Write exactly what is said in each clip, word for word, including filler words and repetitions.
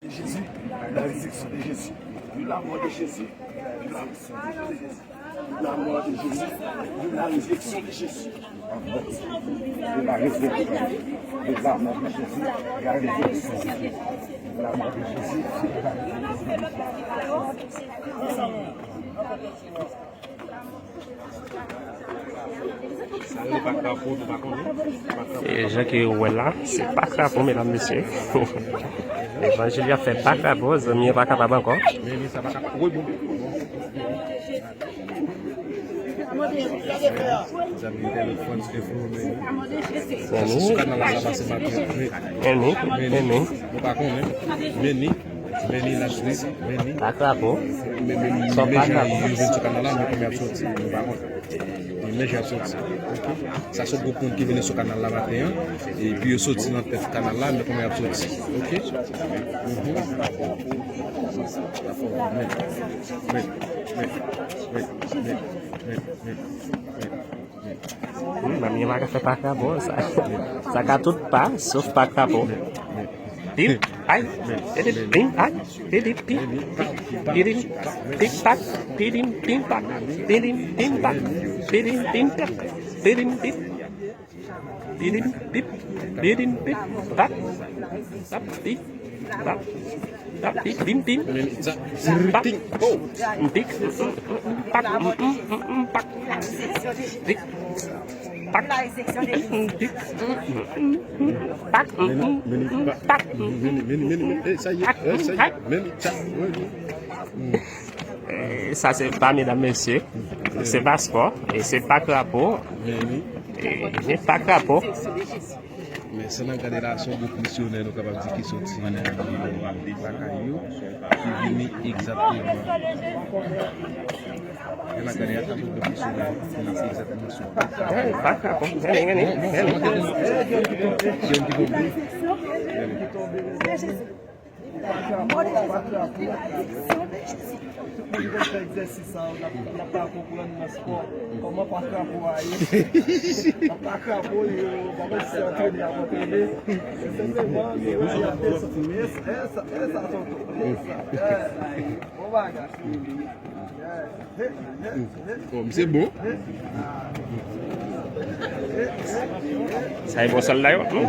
Jésus, la résurrection de Jésus, de la mort de Jésus, de la résurrection de Jésus, la mort de Jésus, de la résurrection de Jésus. De la résurrection, de la mort de Jésus, de la résurrection de Jésus, de la mort de Jésus, de la résurrection de Jésus. E jan ke w wè la, se pa krapo, medam, mesye. Evanjeli ap fè pa krapo, zanmi an pa kapab ankò. Zanmi. Meni, meni. Nou pa konnen. Meni. Meni, la jis, meni. Pa krapo. Meni, meni, meni, yo vin sou kanal la, men kòman y ap soti, nou pa konnen. Men jan y ap soti. Ok? Sa se gwoup moun ki vini sou kanal la maten an, epi yo soti nan tèt kanal la, men kòman y ap soti. Ok? Mhm. Men, men, men. Hmm, manmi an pa ka fè pa krapo, sa. Sa ka tout pa, sof pa krapo. Pip, ay, pidip, pim, ay, pidip, pip, pidip, pip, pak, pidim, pim, pak, pidim, pim, pak, pidim, pim, pak, pidim, pip, pidim, pip, pidim, pip, pak, pap, pip. Pak. Pak. Pik. Pim, pim. Pak. Pik. Pak. Pak. Pik. Pak. Pik. Pak. Pak. Eh, sa y est, eh, sa y est. Meni, sa. Eh, sa se pa, medam, mesye. Se paspò. E se pa krapo. E, men pa krapo. Men si n ap gade la, se yon gwoup misyonè, nou kapab di, ki soti lakay yo, ki vini egzakteman. Lè n ap gade a, se yon gwoup misyonè ki egzakteman soti lakay yo. Bon, bon, se yon ki tonbe. Se yon ki tonbe. Mwen konn fè egzèsis sa yo, n ap, n ap pa konprann nan spò. Kòman pa krapo a ye? N ap pa krapo yo, pa mwen si antrene ap antrene. Men senpleman, se reyalite sa. E sa, e sa, tonton. E sa. Bon bagay. Bon, misye bon. Sa e bon sòlda yo, non?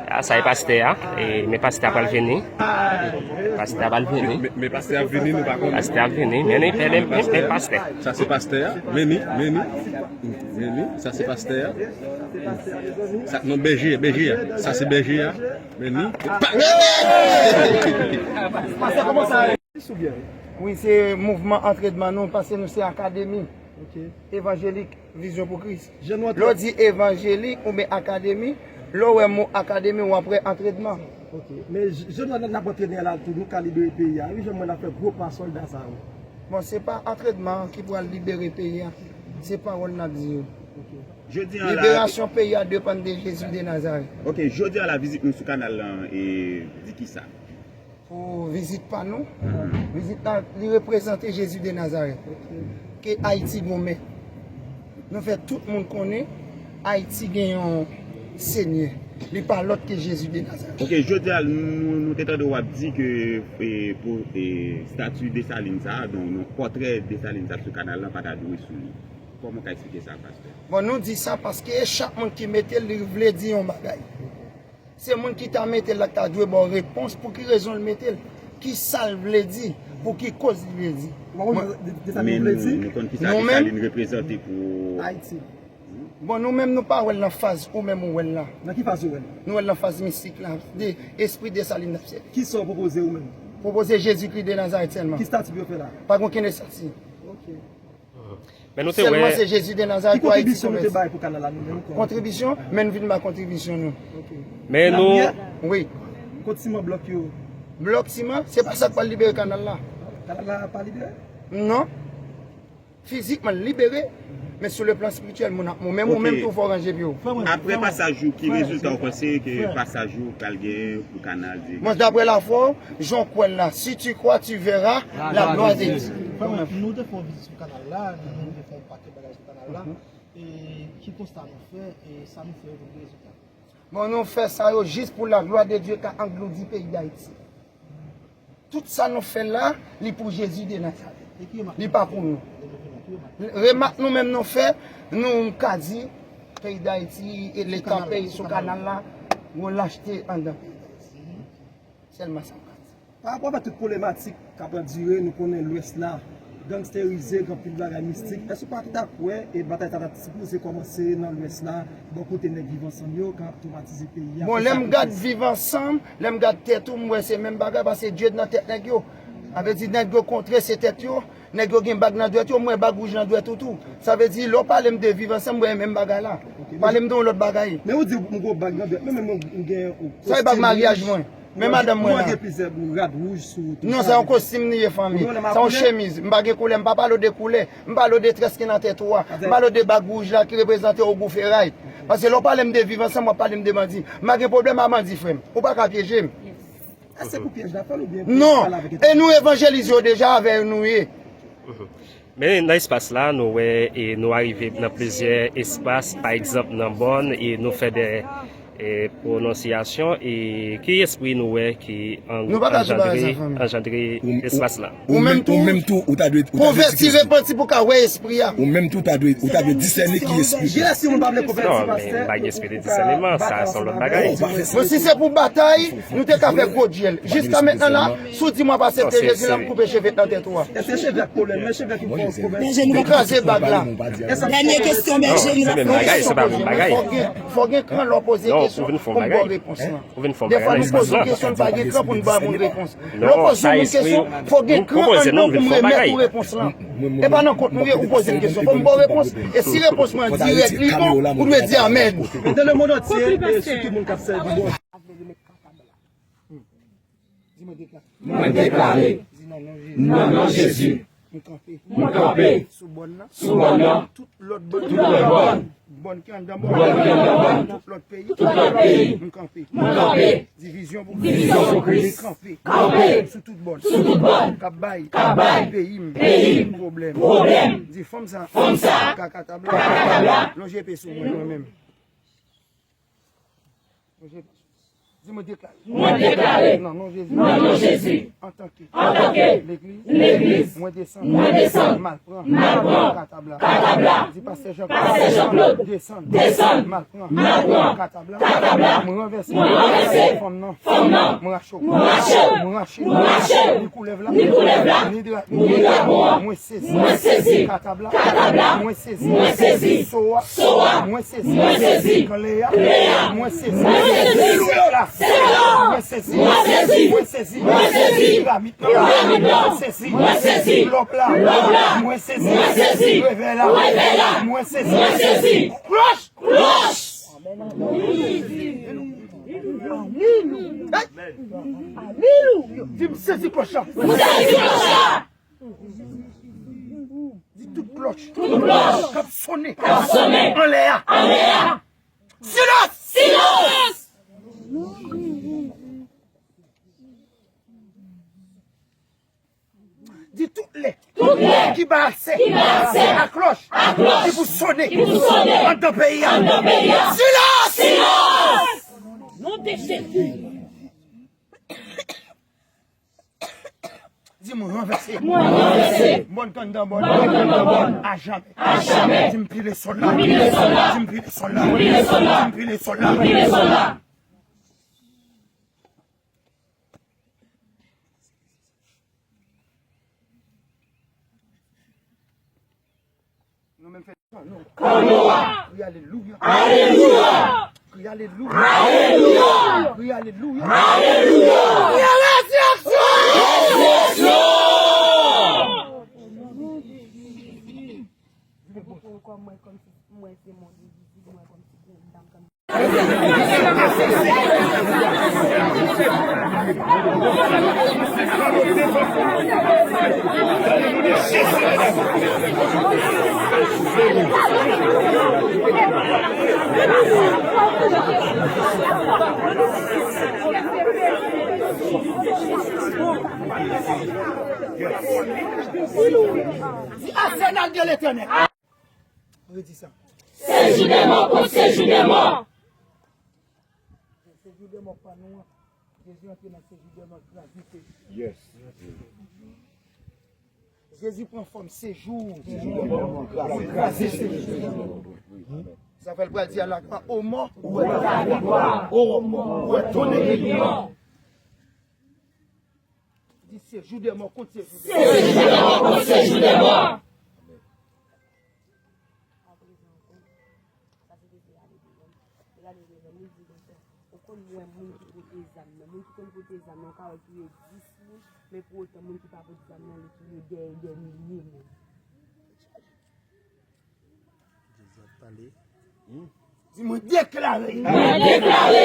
A, sa e pastè a. E, men pastè a pral vini. Pastè a pral vini. Men, men pastè a vini, nou pa konnen. Pastè a vini. Men, men, men, men pastè. Sa se pastè a. Meni, meni. Meni, sa se pastè a. Sa, non, bèje, bèje a. Sa se bèje a. Meni. Wi, se mouvman antrènman nou, paske nou se akademi evanjelik Vizyon pou Kris. Lè w di evanjelik oubyen akademi, lè w wè mo akademi, w ap wè antrènman. Ok. Men j-, jan n ap antrene a la tou, nou ka libere peyi a. Wi, jan mwen ap fè gwo pa sòlda sa yo. Bon, se pa antrènman an ki pral libere peyi a. Se pawòl n ap di yo. Ok. Jodi a la, liberasyon peyi a depann de Jezi de Nazarèt. Ok, jodi a la, vizit nou sou kanal lan, e, di kisa? Pou vizit pa nou, vizit la, li reprezante Jezi de Nazarèt. Ke Ayiti gonmen. Nou fè tout moun konnen Ayiti gen yon Senyè. Li pa lòt ke Jezi de Nazarèt. Ok, jodi a, nou, nou te tande w ap di ke, e, pou, e, stati Desalin sa a, donk, non, pòtrè Desalin sa a sou kanal lan pa ta dwe sou li. Kòman w ka eksplike sa, pastè? Bon, nou di sa paske chak moun ki mete l, li vle di yon bagay. Se moun ki ta mete l la ki ta dwe ba w repons pou ki rezon l mete l, ki sa l vle di, pou ki koz li vle di. Ou pa konn sa Desalin vle di? Nou konn ki sa Desalin reprezante pou Ayiti. Bon, nou menm nou pa wè l nan faz ou menm ou wè l la. Nan ki faz ou wè l? Nou wè l nan faz mistik la, de espri Desalin n ap sèvi. Kisa w pwopoze ou menm? Pwopoze Jezikri de Nazarèt sèlman. Ki estati pou yo fè la? Pa gen okenn estati. Ok. Men nou te wè. Sèlman se Jezi de Nazarèt pou Ayiti konvèti. Ki kontribisyon nou te bay pou kanal la, nou menm? Kontribisyon? Men nou vin ba kontribisyon nou. Ok. Men nou. Wi. Kot siman blòk yo? Blòk siman, se pa sa k pral libere kanal la. Kanal la pa libere? Non. Fizikman, l libere, men sou le plan espirityèl, moun ap mou. Menm ou menm tou, fò w ranje pye w. Apre pasaj ou, ki rezilta ou panse ke pasaj ou pral genyen pou kanal di? Bon, daprè lafwa w, jan w kwè l la, si tu crois, tu verras la gloire de Dieu. Frè mwen, nou te fè yon vizit sou kanal la, nou te fè yon pakèt bagay sou kanal la. E ki konsta nou fè, e sa nou fè yo pou gen rezilta? Bon, nou fè sa yo jis pou laglwa de Dye ka angloudi peyi Dayiti. Tout sa nou fè la, li pou Jezi de Nazarèt. Li pa pou nou. Remak nou menm nou fè, nou ka di, peyi Dayiti, e Leta peyi sou kanal la, yon lachte anndan peyi Dayiti. Sèlman sa m ka di. Pa rapò avèk tout pwoblematik k ap andire, nou konnen Lwès la gangsterize, gen anpil bagay mistik. Èske w pa ta kwè e batay sa ta sipoze kòmanse nan Lwès la, bò kote nèg Viv Ansanm yo, k ap twomatize peyi a? Bon, lè m gad Viv Ansanm, lè m gad tèt ou, m wè se menm bagay, paske Dye nan tèt nèg yo. Sa vle di nèg yo kontre se tèt yo, nèg yo gen bag nan dwèt yo, m wè bag wouj nan dwèt ou tou. Sa vle di, lè w pale m de Viv Ansanm, m wè menm bagay la. Pale m de yon lòt bagay. Men ou di m gen bag nan dwèt, men menm m gen yon kostim wouj. Sa e bag maryaj mwen. Men madanm mwen la. Mwen gen plizyè rad wouj sou tou. Non, sa yon kostim li ye, fanmi. Sa yon chemiz. M pa gen koulè, m pa pale w de koulè. M pale w de très ki nan tèt ou a. M pale w de bag wouj la ki reprezante Ogou Feray. Paske lè w pale m de Viv Ansanm, w ap pale m de bandi. M pa gen pwoblèm a bandi, frè m. Ou pa ka pyeje m. Èske pou pyèj la fè l oubyen pou pale avèk... Non. E nou evanjelize yo deja, avè yo nou ye. Men nan espas la, nou wè, e nou arive nan plizyè espas, pa egzanp nan Bòn, e nou fè de, e, pwononsiyasyon, e ki espri nou wè ki an-, anjandre, anjandre espas la? Ou menm tou, ou ta dwe, ou ta dwe konvèti, repanti pou ka wè espri a. Ou menm tou, ta dwe, ou ta dwe disène ki espri. Non, men pa gen espri de disèneman, sa se yon lòt bagay. Bon, si se pou batay, nou te ka fè gwo dyèl. Jiska mentnan la, si w di m w ap asepte Jezi la, m koupe cheve nan tèt ou a. Èske cheve ak pwoblèm, men cheve ki fè w konvèti? M kraze bag la. Dènye kesyon, Benjamin. Se menm bagay, se pa menm bagay. Fò gen, fò gen kran lè w poze kesyon pou m ba w repons lan. Dèfwa nou poze yon kesyon, nou pa gen kran pou nou ba moun repons. Lè w poze yon moun kesyon, fò gen kran anndan w pou m remèt ou repons lan. E pa nan kont nou ye, ou poze m kesyon, fò m ba w repons. E si repons mwen dirèk, li bon, ou dwe di amèn. Dans le monde entier, e sou tout moun k ap sèvi Bondye. Di mwen deklare. Mwen deklare. Di nan non Jezi. Nan non Jezi. M kanpe. M kanpe. Sou bòn nan. Sou bòn nan. Tout lòt bòn. Tout lòt bòn. Bòn ki anndan bòn. Bòn ki anndan bòn. Tout lòt peyi. Tout lòt peyi. M kanpe. M kanpe. Divizyon pou Kris. Divizyon pou Kris. Kanpe. Kanpe. Sou tout bòn. Sou tout bòn. K ap bay. K ap bay. Peyi m. Peyi m. Pwoblèm. Pwoblèm. Di fanm sa. Fanm sa. Kaka tab la. Kaka tab la. Lonje epe sou mwen, mwen menm. Di mwen deklare. Mwen deklare. Nan non Jezi. Nan non Jezi. Antanke. Antanke. Legliz. Legliz. Mwen desann. Mwen desann. M al pran. M al pran. Katab la. Katab la. Di pastè Jean Claude. Pastè Jean Claude. Desann. Desann. M al pran. M al pran. Katab la. Katab la. Mwen ranvèse. Mwen ranvèse. Fanm nan. Fanm nan. Mwen rache w. Mwen rache w. Mwen rache w. Mwen rache w. Ni koulèv la. Ni koulèv la. Ni dra-, ni dragon an. Mwen sezi. Mwen sezi. Katab la. Katab la. Mwen sezi. Mwen sezi. So a. So a. Mwen sezi. Mwen sezi. Kle a. Kle a. Mwen sezi. Mwen sezi. Sèl la. Sèl la. Mwen sezi. Mwen sezi. Mwen sezi. Mwen sezi. Piramid la. Piramid la. Mwen sezi. Mwen sezi. Lòp la. Lòp la. Mwen sezi. Mwen sezi. Revè la. Revè la. Mwen sezi. Mwen sezi. Klòch. Klòch. Alelouya. Di m sezi klòch la. M sezi klòch la. Di tout klòch. Tout klòch. K ap sonnen. K ap sonnen. Anlè a. Anlè a. Silans. Silans. Di tout lè. Tout lè. Ki ba aksè. Ki ba aksè. A klòch. A klòch. Ki pou sonnen. Ki pou sonnen. Anndan peyi a. Anndan peyi a. Silans. Silans. Non de Jezi. Di mwen ranvèse. Mwen ranvèse. Bòn ki anndan bòn. Bòn ki anndan bòn. A jamè. A jamè. Di m pile sòl la. Di m pile sòl la. Di m pile sòl la. Di m pile sòl la. Di m pile sòl la. Nou menm fè kanno a. Kriye alelouya. Alelouya. Kriye alelouya. Alelouya. Kriye alelouya. Alelouya. Kriye rezirèksyon. Rezirèksyon. Di Arsenal de Letènèl. Redi sa. Sejou dè mò kont sejou dè mò. Sejou dè mò pa nou an. Jezi antre nan sejou dè mò, kraze sejou. Yes. Jezi pran fòm sejou. Sejou dè mò, kraze sejou. Sa fè l pral di a la glwa, o mò, ou wè ta viktwa, o mò, ou wè tonè de lyon. Di sejou dè mò kont sejou dè mò. Sejou dè mò kont sejou dè mò. Sa se te ale devan. Li gade devan, li di konsa, ou konn wè moun ki pote zam nan. Moun ki konn pote zam nan, ou ka wè touye dis moun, men pou otan moun ki pa pote zam nan, li touye dè, dè milye moun. Jezi ap pale. Di mwen deklare. Mwen deklare.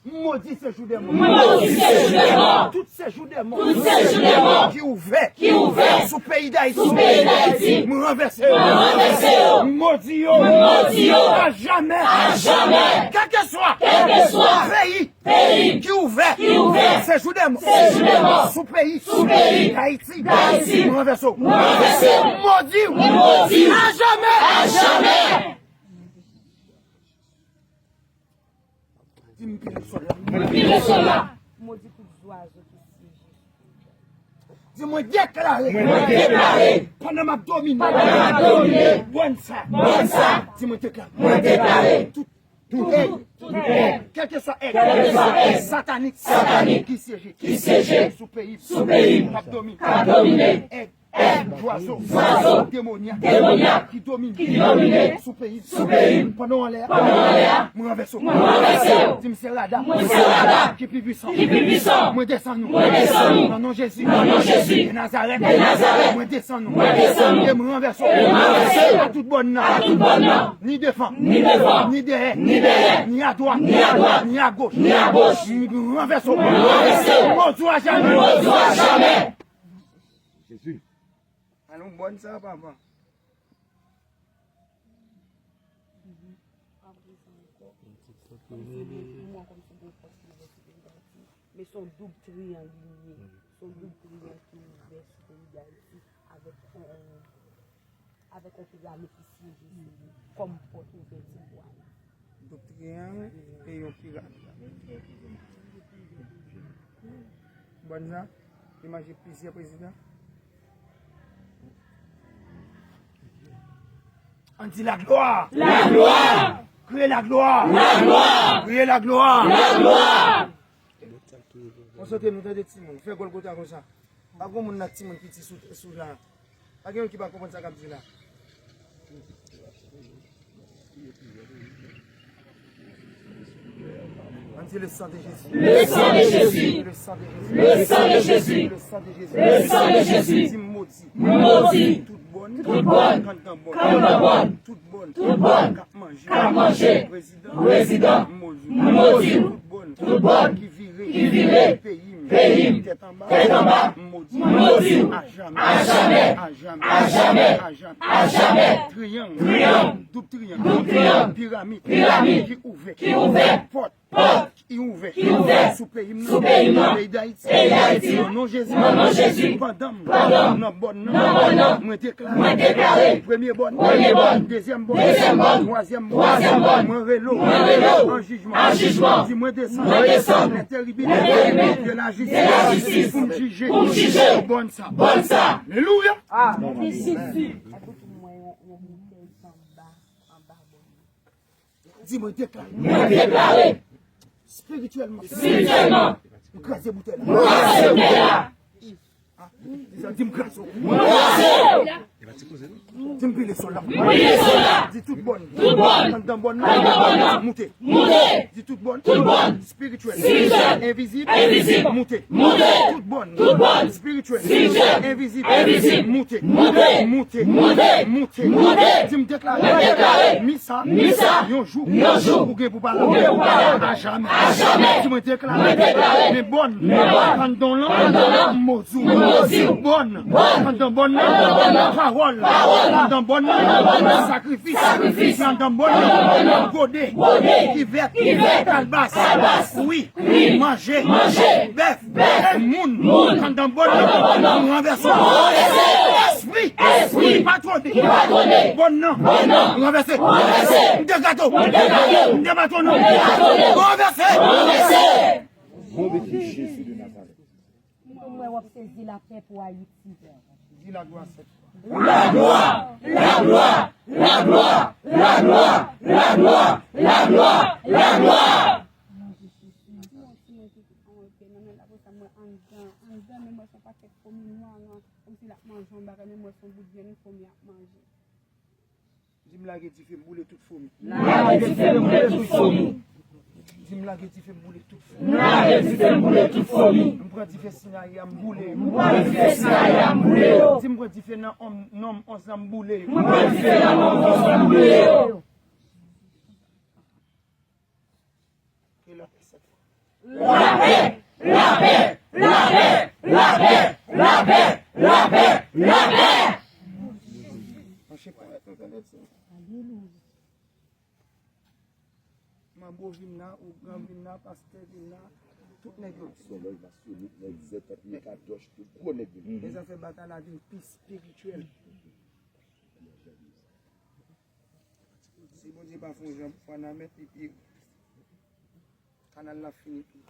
M modi sejou dè mò. M modi sejou dè mò. Tout sejou dè mò. Tout sejou dè mò. Ki ouvè. Ki ouvè. Sou peyi Dayiti. Sou peyi Dayiti. M ranvèse yo. M ranvèse yo. M modi yo. M modi yo. A jamè. A jamè. Kèlkeswa. Kèlkeswa. Peyi. Peyi. Ki ouvè. Ki ouvè. Sejou dè mò. Sejou dè mò. Sou peyi. Sou peyi. Dayiti. Dayiti. M ranvèse yo. M ranvèse yo. M modi yo. M modi yo. A jamè. A jamè. Di m pile sòl la. Mwen pile sòl la. Modi tout zwazo ki siyeje sou peyi. Di mwen deklare. Mwen deklare. Pandan m ap domine. Pandan m ap domine. Bòn sa. Bòn sa. Di mwen deklare. Mwen deklare. Tout, tout èg. Tout èg. Kèlkeswa èg. Kèlkeswa èg. Satanik. Satanik. Ki siyeje. Ki siyeje. Sou peyi. Sou peyi. K ap domine. K ap domine. Èg. Zwazo. Zwazo. Demonyak. Demonyak. Ki domine. Ki domine. Sou peyi. Sou peyi. Pandan w anlè a. Pandan w anlè a. Mwen ranvèse w. Mwen ranvèse w. Di m se rada. Mwen se rada. Ki pi pwisan. Ki pi pwisan. Mwen desann ou. Mwen desann ou. Nan non Jezi. Nan non Jezi. De Nazarèt. De Nazarèt. Mwen desann ou. Mwen desann ou. E mwen ranvèse w. E mwen ranvèse w. A tout bòn nan. A tout bòn nan. Ni devan. Ni devan. Ni dèyè. Ni dèyè. Ni adwat. Ni adwat. Ni agoch. Ni agoch. Mwen ranvèse w. Mwen ranvèse w. Mwen di w a jamè. Mwen di w a jamè. Jezi. Alon bòn sa, papa. Kòmsi gen, pou mwen, kòmsi gen fòs ki ouvè sou peyi Dayiti. Men se yon doub triyang li ye. Se yon doub triyang ki ouvè sou peyi Dayiti avèk yon, avèk yon piramid ki siyeje sou li kòm pòt ouvèti pou ale. Doub triyang e yon piramid. Bòn sa, li manje plizyè prezidan. Ann di laglwa! Laglwa! Kriye laglwa! Laglwa! Kriye laglwa! Laglwa! Konsantre nou, tande timoun. Fè Gòlgota konsa. Pa gen moun nan timoun piti sou, sou la. Pa gen youn ki pa konprann sa k ap di la. Ann di le sang de Jésus. Le sang de Jésus. Le sang de Jésus. Le sang de Jésus. Le sang de Jésus. Le sang de Jésus. Di modi. Modi. Tout bòn. Tout bòn. Kandan bòn. Kandan bòn. Tout bòn. Tout bòn. K ap manje. K ap manje. Prezidan. Prezidan. Modi. Modi. Tout bòn. Tout bòn. Ki vire. Ki vire. Peyi m. Peyi m. Tèt anba. Tèt anba. Modi. Modi. A jamè. A jamè. A jamè. A jamè. A jamè. A jamè. Triyang. Triyang. Doub triyang. Doub triyang. Piramid. Piramid. Ki ouvè. Ki ouvè. Pòt. Pòt. Ki ouvè. Ki ouvè. Sou peyi m nan. Sou peyi m nan. Peyi Dayiti. Peyi Dayiti. Nan non Jezi. Nan non Jezi. Pandan m. Pandan m. Nan bòn nan. Nan bòn nan. Mwen deklare. Mwen deklare. Premye bòn. Premye bòn. Dezyèm bòn. Dezyèm bòn. Twazyèm bòn. Twazyèm bòn. Mwen rele w. Mwen rele w. An jijman. An jijman. Di mwen desann. Mwen desann. Lè terib. Lè terib. Dye lajistis. Dye lajistis. Pou m jije. Pou m jije. Bòn sa. Bòn sa. Alelouya. Amèn. Jezi. Èske tout mwen yon, yon boutèy anba, anba bòn nan? Di mwen deklare. Mwen deklare. Espirityèlman. Espirityèlman. M kraze boutèy la. M kraze boutèy la. Ah, di sa, di m kraze w. Mwen kraze w. Di m pile sòl la. M pile sòl la. Di tout bòn. Tout bòn. Anndan bòn nan. Anndan bòn nan. Moute. Moute. Di tout bòn. Tout bòn. Espirityèl. Espirityèl. Envizib. Envizib. Moute. Moute. Tout bòn. Tout bòn. Espirityèl. Espirityèl. Envizib. Envizib. Moute. Moute. Moute. Moute. Moute. Di m deklare. Mwen deklare. Misa. Misa. Yon jou. Yon jou. Ou gen pou pale. Ou gen pou pale. A jamè. A jamè. Di mwen deklare. Mwen deklare. Men bòn. Men bòn. Anndan w lan. Anndan w lan. M modi w. M modi w. Bòn. Bòn. Anndan bòn nan. Anndan bòn nan. Pawòl. Pawòl. Anndan bòn nan. Anndan bòn nan. Sakrifis. Sakrifis. Anndan bòn nan. Anndan bòn nan. Gode. Gode. Kivèt. Kivèt. Kalbas. Kalbas. Kwi. Kwi. Manje. Manje. Bèf. Bèf. Moun. Moun. Anndan bòn nan. Anndan bòn nan. M ranvèse w. M ranvèse w. Espri. Espri ki patwone. Ki patwone. Bòn nan. Bòn nan. Ranvèse. Ranvèse. M degato. M degato. M depatwone. M depatwone. Ranvèse. Ranvèse. Mwen wè w ap sezi lapè pou Ayiti. Di laglwa sèt fwa. Laglwa, laglwa, laglwa, laglwa, laglwa, laglwa, laglwa. Yon ti moun ki antre nan men l, apre sa, mwen anndan, anndan, men mwen se yon pakèt fomi nwa, nwa, kòmsi l ap manje yon bagay, men mwen se yon bout vyann fomi ap manje. Di m lage dife, m boule tout fomi. Lage dife, m boule tout fomi. Di m lage dife, m boule tout fomi. Lage dife, m boule tout fomi. M pran dife Sinayi a, m boule yo. M pran dife Sinayi a, m boule yo. Di m pran dife nan nonm onz lan, m boule yo. M pran dife nan nonm onz lan, m boule yo. Ke lapè sèt fwa. Lapè! Lapè! Mache pwèt, nou tande di. Manbo vin la, ougan vin la, pastè vin la, tout nèg yo vin. Sòlèy, masonik, nèg zèt, nèg kadòch, tout gwo nèg vin. E sa fè batay la vin pi espirityèl. Si Bondye pa fè yon jan pou fwa nan mèt, epi kanal la fini tou.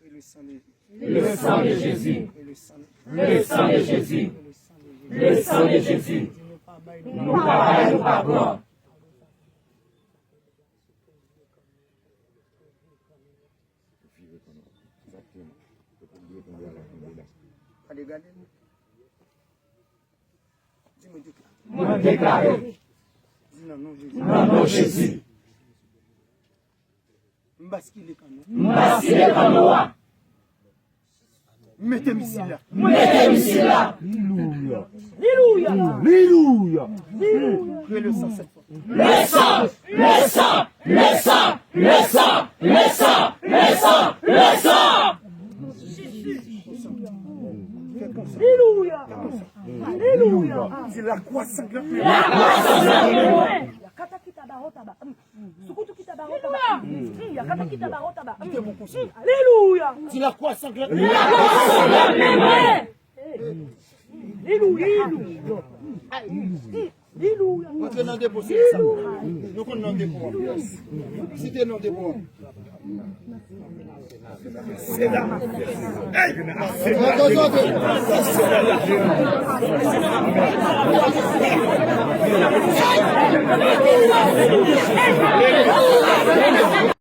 Que le sang de Jésus. Le sang de Jésus. Que le sang de Le sang de Jésus. Que le sang de Jésus. Le sang de Jésus. Di nou pa bay, nou pa pran. Gade, gade. Di mwen deklare. Mwen deklare. Di nan non Jezi. Nan non Jezi. M baskile kanno. M baskile kanno a. Mete misil la. Mete misil la. Lilouya. Lilouya. Lilouya. Lilouya. Ke le sang sèt fwa. Le sang, le sang, le sang, le sang, le sang, le sang, le sang. Lilouya. Lilouya. Di lakwa sanglant mwen. Lakwa sanglant mwen. Kata kita ba ho taba. Sukutu kita ba ho taba. Yakata kita ba ho taba. Aleluya. Di lakwa sanglant mwen. Lakwa sanglant mwen. Aleluya. Aleluya. Antre nan depo, se sa. Nou konn nan depo. Site nan depo.